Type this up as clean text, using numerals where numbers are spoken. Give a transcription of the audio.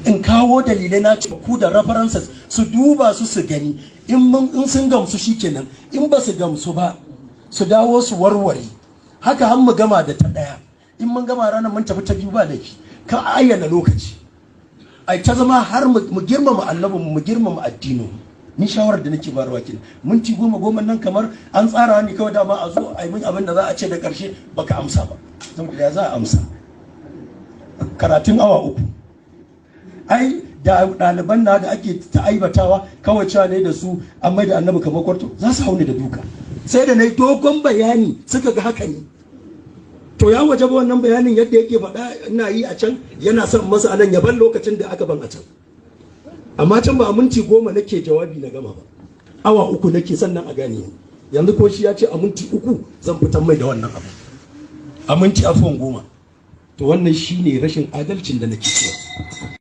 In kawo dalilai na ku da references, su duba su su gani. In sun gamsu shikenan, in ba su gamsu ba su dawo su warware. Haka har mu gama da ta ɗaya. In mun gama ranar, mun tafi ta biyu, ba laifi. Ka ayyana lokaci, ai ta zama har mu girmama annabin mu, girmama addinin. Ni shawarar da nake bayarwa kenan. Minti 10 10 nan kamar an tsara ni kawai, dama a zo a yi min abin da za a ce da ƙarshe baka amsa ba. Saboda ya za a amsa karatun awa 3? Ai da ɗaliban na da ake ta aibatawa kawai cewa ne da su an mai da annabi kamar kwarto, za su hauni da duka. Sai da na yi dogon bayani suka ga haka ne. To ya waje ba wannan bayanin yadda yake faɗa ina yi a can, yana son masa anan, ya ban lokacin da aka ban a can. Amma can ba a minti 10 nake jawabi na gama ba, awa 3 nake sannan a gane. Yanzu ko shi ya ce a minti 3 zan fitar mai da wannan abu, a minti, afuwan, 10. To wannan shine rashin adalcin da nake cewa.